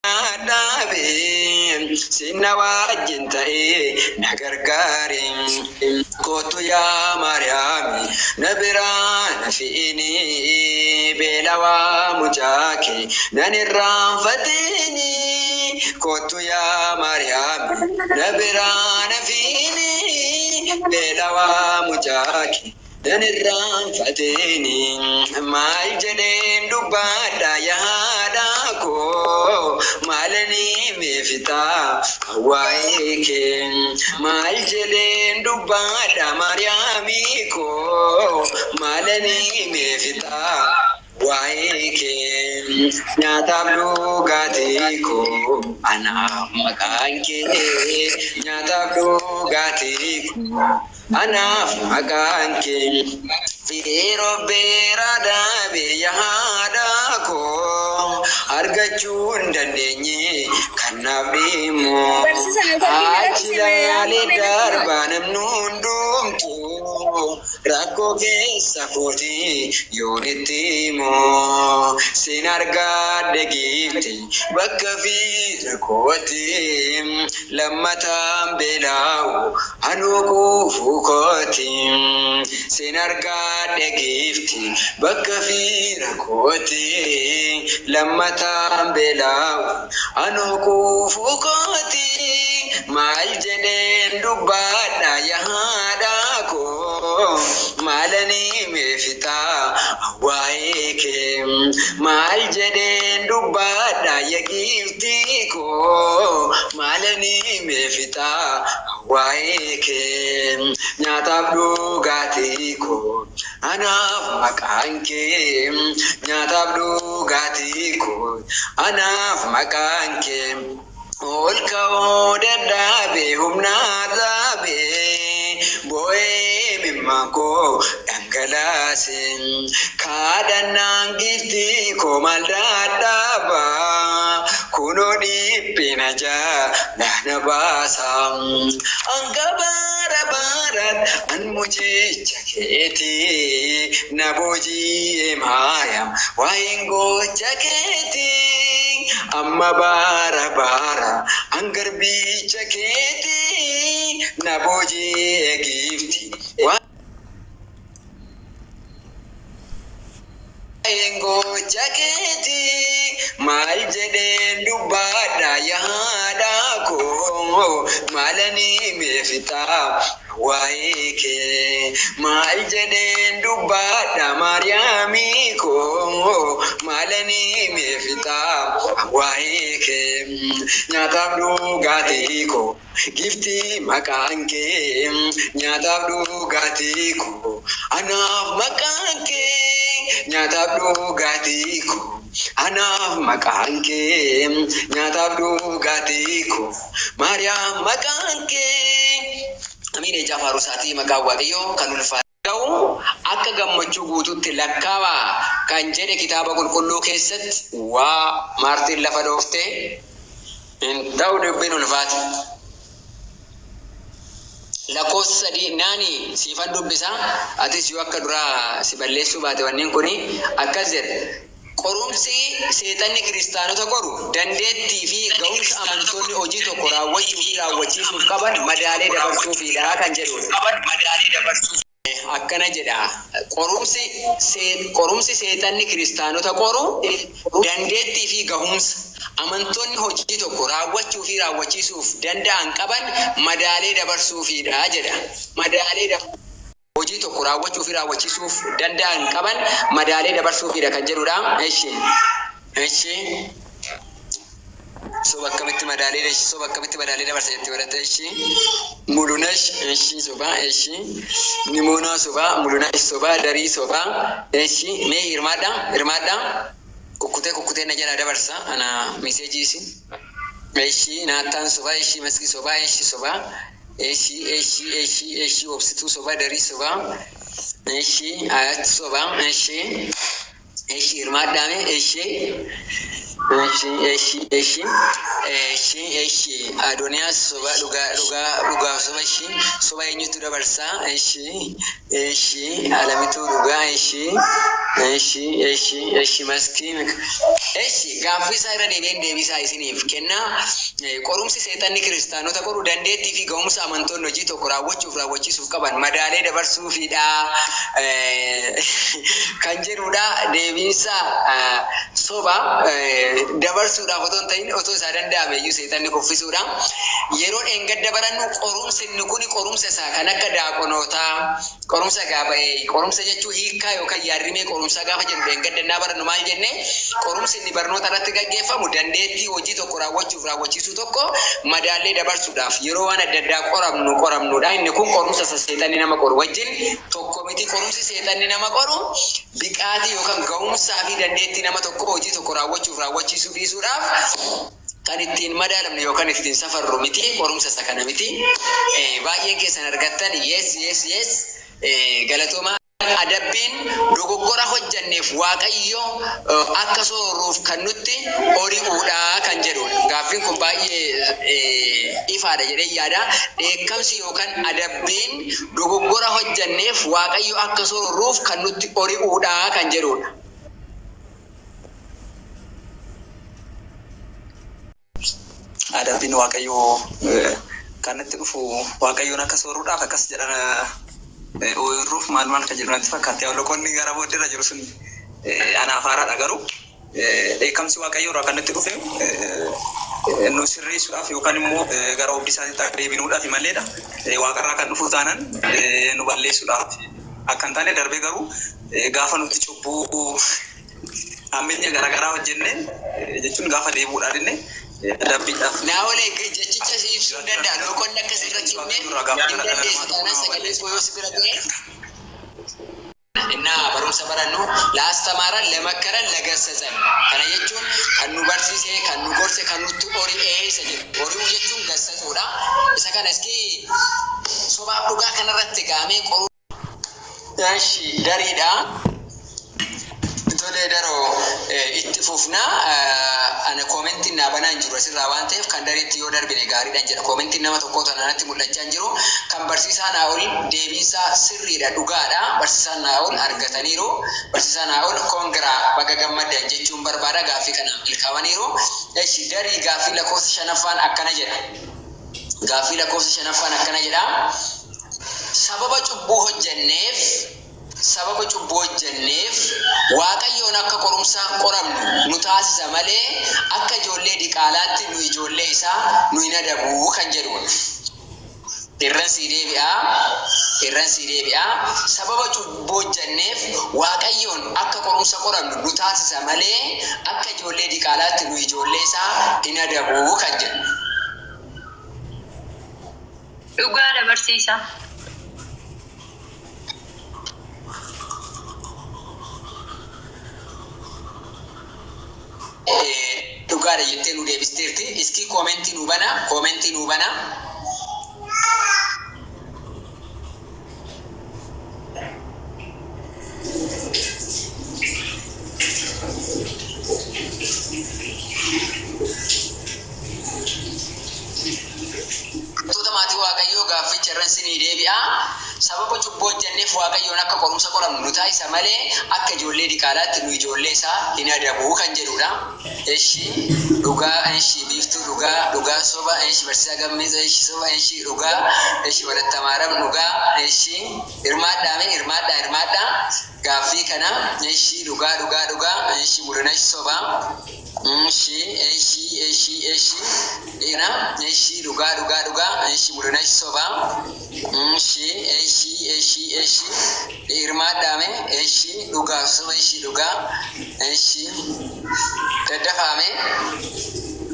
Dhaabe sinna wajjin ta'ee na gargaari. Kootu yaa Maariyaami na biraa na fi'ini, beelawaa mucaa kee nan irraanfatini. Kootu yaa Maariyaami na biraa na fi'ini, beelawaa mucaa kee nan irraanfatini. Maal jedheen dubbadha yaa haadha koo, maalanii meefitaa waa'ee kee? Maal jedheen dubbadha Maariyaamii koo, maalanii meefitaa waa'ee kee? Nyaataaf dhugaatii koo anaaf maqaan kee, nyaataaf dhugaatii koo anaaf maqaan kee. Yeroo beera dhaabe yaa haadha koo, argachuu hin dandeenye kan naaf dhimmu. Barsiisa neetworkiin Achi irratti simee laalee amma meeqa darba namni hundumtu rakkoo keessa kooti yoon itti himu. Sin argadhe giifti bakka fiira kooti, lammataan beela'u anuu quufuu kooti. Sin argadhe giifti bakka fiira kooti, lammataan beela'u anuu quufuu kooti. Maal jedheen dubbadha yaa haadha koo, maalanii meefitaa waa'ee kee? Maal jedheen dubbadha yaa giiftii koo, maalanii meefitaa waa'ee kee? Nyaataaf dhugaatii koo anaaf maqaan kee, nyaataaf dhugaatii koo anaaf maqaan kee. Ol ka'uu dadhabe, humna dhaabe, boo'ee imimmaan koo dhangalaase. Kadhannaan giiftii koo maal dadhaba, kunoo dhiphina jalaa na baasa. Hanga bara baaraat an mucicha keetii, na booji'e Maariyaam waa'een gocha keetii. Amma bara bara an garbicha keetii, na booji'e giiftii waa'een gocha keetii. Maal jedheen dubbadha yaa haadha koo, maalanii meefitaa waa'ee kee? Maal jedheen dubbadha Maariyaamii koo, maalanii meefitaa waa'ee kee? Nyaataaf dhugaatii koo giiftii maqaan kee, nyaataaf dhugaatii koo anaaf maqaan kee, nyaataaf dhugaatii koo anaaf maqaan kee, nyaataaf dhugaatii koo Maariyaam maqaan kee. Amiin. Ejaa faarusaatii maqaan Waaqayyoo kan ulfaate. Ta'u akka gammachuu guutuutti lakkaawaa kan jedhe kitaaba qulqulluu keessatti waa Maartiin lafa dhooftee hin ta'u, dubbiin ulfaate. Lakkoofsa 3 naani siifan dubbisa, atis yoo akka duraa si balleessuu baate. Wanneen kun akkas jedha: Qorumsi seexanni kiristaanota qoru dandeettii fi gahumsa amantoonni hojii tokko raawwachuu fi raawwachiisuuf qaban madaalee dabarsuufiidha kan jedhudha. Akkana jedha: Qorumsi seexanni kiristaanota qoru dandeettii fi gahumsa amantoonni hojii tokko raawwachuu fi raawwachiisuuf danda'an qaban madaalee dabarsuufiidha jedha. Hojii tokko raawwachuu fi raawwachiisuuf danda'an qaban madaalee dabarsuufiidha kan jedhudha. Eshi. Eshi. Soba akkamitti madaalee, soba akkamitti madaalee dabarsa jettee godhatte? Eshi. Mulunesh, eshi, soba, eshi. Nimoonaa soba, Mulunesh soba, Darii soba, eshi. Mee hirmaadha, hirmaadha. Kukkutee kukkutee na jalaa dabarsa ana miseejiisi. Eshi, Naattaan soba, eshi, Maski soba, eshi, soba. Eshi, eshi, eshi, eshi, Obsituu soba, Darii soba, eshi, Ayat soba, eshi. Eshi, hirmaadhaame, eshi. Eshi, eshi, eshi, eshi, eshi. Adooniyaas soba, dhugaa, dhugaa, dhugaaf soba. Eshi, soba eenyutu dabarsaa? Eshi, eshi, Alamituu dhugaa. Eshi, eshi, eshi, eshi, Maskii. Eshi, gaaffii isaa irra deebi'een deebisaa isiniif kennaa. Qorumsi seexanni kiristaanota qoru dandeettii fi ga'umsa amantoonni hojii tokko raawwachuuf raawwachiisuuf qaban madaalee dabarsuufidha kan jedhudha. Deebiinsa soba. Dabarsuudhaaf otoo hin ta'in, otoo isaa danda'ame iyyuu seexanni kuffisuudha. Yeroo dheengadda barannu qorumsi inni kuni qorumsa isaa kan akka daaqonootaa qorumsa gaafa, qorumsa jechuun hiikkaa yookaan yaadrimee qorumsaa gaafa jennu, dheengadda innaa barannu maal jenne? Qorumsi inni barnoota irratti gaggeeffamu dandeettii hojii tokko raawwachuuf raawwachiisuu tokko madaallee dabarsuudhaaf yeroo waan adda addaa qoramnu qoramnudha. Inni kun qorumsa isa seexanni nama qoru wajjin tokko miti. Qorumsi seexanni nama qoru biqaatii yookaan ga'umsaa fi dandeettii nama tokko hojii tokko raawwachuuf raawwachiisuu dhiisuudhaaf kan ittiin madaalamnu yookaan ittiin safarru miti. Qorumsa isa kana miti. Baay'een keessan argattan. Yes, galatooma. Adabbiin dogoggora hojjanneef Waaqayyo akka sooruuf kan nutti ori'uudha kan jedhudha. Gaaffiin kun baay'ee ifaadha jedhee yaada. Dheekkamsi yookaan adabbiin dogoggora hojjanneef Waaqayyo akka sooruuf kan nutti ori'uudha kan jedhudha. Adabbiin Waaqayyoo kan itti dhufu Waaqayyoon akka sooruudhaaf akkas jedhan, ooyiruuf maal maal kan jedhu natti fakkaate. Loqonni gara booddeerra jiru sun anaaf haaraadha, garuu dheekkamsi Waaqayyoo irraa kan itti dhufe nu sirreessuudhaaf yookaan immoo gara oobdii isaatiitti akka deebinuudhaaf maleedha. Waaqarraa kan dhufu taanaan nu balleessuudhaaf akka hin taane, darbee garuu gaafa nuti cubbuu hammeenya garaagaraa hojjenne jechuun gaafa deebi'uudhaan inni adabbiidhaaf. Naa olee, jechicha si ibsuu hin danda'a. Loqonni akkas irra cimne hin dandeessu taanaan sagalee koo yoo si bira ga'e. Innaa barumsa barannu ላስተማረን ለመከረን ለገሰጸን, kana jechuun kan nu barsiise, kan nu gorse, kan nutti ori'ee isa jedhu. Ori'uu jechuun gassatsuudha. Isa kana iski sobaaf dhugaa kanarratti gaamee qoruu. Eshi, dariidha. Tolee, daroo itti fufnaa. Ana koomentiin naa banaa hin jiru asirraa waan ta'eef, kan dareetti yoo darbine gaariidhaan jedha. Koomentiin nama tokko tananatti mul'achaa hin jiru. Kan barsiisaa Naa'ol deebiinsaa sirriidha, dhugaadha. Barsiisaan Naa'ol argataniiru. Barsiisaa Naa'ol, congra, baga gammaddan jechuun barbaada, gaaffii kanaan milkaa'aniiru. Eshi, darii, gaaffii lakkoofsa shanaffaan akkana jedha. Gaaffii lakkoofsa shanaffaan akkana jedha. Sababa cubbuu hojjenneef, sababa cubbuu hojjenneef Waaqayyoon akka qorumsa qoramnu nu taasisa malee akka ijoollee diqaalaatti nu ijoollee isaa nu hin adabuu kan jedhudha. Irran sii deebi'aa. Irran sii deebi'aa. Sababa cubbuu hojjenneef Waaqayyoon akka qorumsa qoramnu nu taasisa malee akka ijoollee diqaalaatti nu ijoollee isaa hin adabuu kan jedhu. Dhugaadha, barsiisaa. Dhugaadha jettee nu deebisteerti. Iskii koomentii nu bana. Koomentii nu bana. Wantoota maatii Waaqayyoo, gaafficha irran sinii deebi'a. Sababa cubbuu hojjenneef Waaqayyoon akka qorumsa qoramnu nu taasisa malee akka ijoollee diqaalaatti nu ijoollee isaa hin adabuu kan jedhudha. Eshi, dhugaa. Eshi, Biiftuu, dhugaa, dhugaa, soba. Eshi, barsiisaa Gammeessa, eshi, soba, eshi, dhugaa, eshi, Barattamaaram, dhugaa, eshi, hirmaadhaa mee, hirmaadhaa, hirmaadhaa gaaffii kana. Eshi, dhugaa, dhugaa, dhugaa, eshi, Mulunash, soba, eshi, eshi, eshi, eshi, ina, eshi, dhugaa, dhugaa, dhugaa, eshi, Mulunash, soba, eshi, eshi, eshi, eshi, hirmaadhaa mee, eshi, dhugaa, soba, eshi, dhugaa, eshi, daddafaame.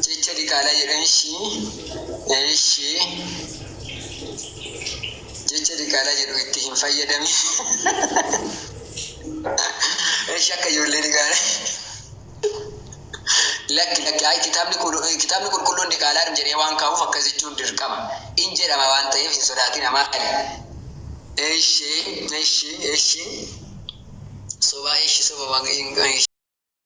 Jecha diqaalaa jedhan. Eshi, eshi, jecha diqaalaa jedhu itti hin fayyadamin. Eshi, akka ijoollee diqaalaa, lakki, lakki, ay, kitaabni qulqulluun diqaalaadhum jedhee waan kaa'uuf akkas jechuun dirqama in jedhama waan ta'eef hin sodaatin hamaa. Eshi, eshi, eshi, soba, eshi, soba waan.